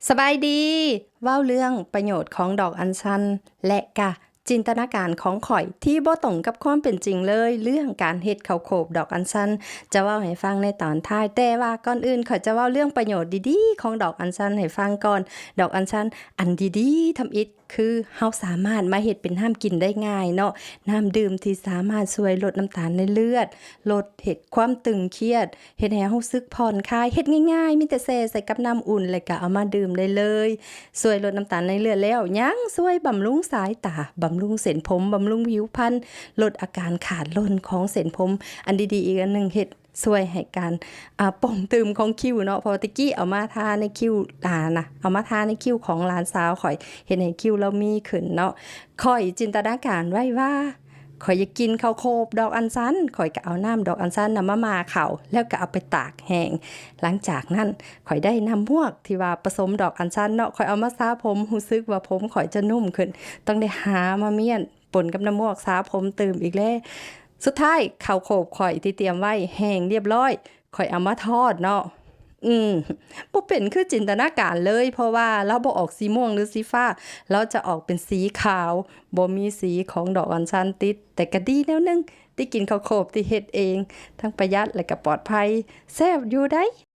ສະບາຍດີ ເວົ້າເລື່ອງປະໂຫຍດຂອງດອກອັນຊັນ ແລະກະຈິນຕະນາການຂອງຂ້ອຍທີ່ບໍ່ຕົງກັບຄວາມເປັນຈິງເລີຍ ເລື່ອງການເຮັດເຂົ້າໂຄບດອກອັນຊັນ ຈະເວົ້າໃຫ້ຟັງໃນຕອນທ້າຍ. ແຕ່ວ່າກ່ອນອື່ນ ຂ້ອຍຈະເວົ້າເລື່ອງປະໂຫຍດດີໆຂອງດອກອັນຊັນໃຫ້ຟັງກ່ອນ. ດອກອັນຊັນອັນດີໆທຳອິດ ຄືເຮົາສາມາດມາເຮັດເປັນນ້ຳກິນໄດ້ງ່າຍເນາະ, ນ້ຳດື່ມທີ່ສາມາດຊ່ວຍລົດນ້ຳຕານໃນເລືອດ, ລົດເຮັດຄວາມຕຶງຄຽດ, ເຮັດໃຫ້ເຮົາຮູ້ສຶກຜ່ອນຄາຍ, ເຮັດງ່າຍໆ ມີແຕ່ແຊ່ໃສ່ກັບນ້ຳອຸ່ນ ແລ້ວກະເອົາມາດື່ມໄດ້ເລີຍ. ຊ່ວຍລົດນ້ຳຕານໃນເລືອດແລ້ວ ຍັງຊ່ວຍບຳລຸງສາຍຕາ, ບຳລຸງເສັ້ນຜົມ, ບຳລຸງຜິວພັນ, ລົດອາການຂາດຫຼົ່ນຂອງເສັ້ນຜົມ. ອັນດີໆອີກອັນໜຶ່ງ ເຮັດ ຊ່ວຍໃຫ້ການ ອ່າ ປົ່ງຕື່ມຂອງຄິ້ວເນາະ, ເພາະວ່າແຕ່ກີ້ເອົາມາທາໃນຄິ້ວ ອ່າ ນະ ເອົາມາທາໃນຄິ້ວຂອງຫຼານສາວຂ້ອຍ ເຮັດໃຫ້ຄິ້ວລາວມີຂຶ້ນເນາະ. ຂ້ອຍຈິນຕະນາການໄວ້ວ່າ ຂ້ອຍຢາກກິນເຂົ້າໂຄບດອກອັນຊັນ, ຂ້ອຍກໍເອົານ້ຳດອກອັນຊັນນະມາໝ່າເຂົ້າ ແລ້ວກໍເອົາໄປຕາກແຫ້ງ. ຫຼັງຈາກນັ້ນ ຂ້ອຍໄດ້ນ້ຳໝວກທີ່ວ່າປະສົມດອກອັນຊັນເນາະ, ຂ້ອຍເອົາມາສະຜົມ, ຮູ້ສຶກວ່າຜົມຂ້ອຍຈະນຸ້ມຂຶ້ນ, ຕ້ອງໄດ້ຫາມາມ້ຽນ ປົນກັບນ້ຳໝວກສະຜົມຕື່ມອີກແລ້ວ. ສຸດທ້າຍເຂົ້າໂຄບຂ້ອຍທີ່ຕຽມໄວ້ແຫ້ງລຽບລ້ອຍ, ຂ້ອຍເອົາມາທອດເນາະ. ອືມ ບໍ່ເປັນຄືຈິນຕະນາການເລີຍ, ເພາະວ່າລາວບໍ່ອອກສີມ່ວງ ຫຼື ສີຟ້າ, ລາວຈະອອກເປັນສີຂາວ, ບໍ່ມີສີຂອງດອກອັນຊັນຕິດ. ແຕ່ກໍດີແນວໜຶ່ງ ໄດ້ກິນເຂົ້າໂຄບທີ່ເຮັດເອງ, ທັງປະຢັດ ແລະ ກໍປອດໄພ, ແຊບຢູ່ໃດ໋.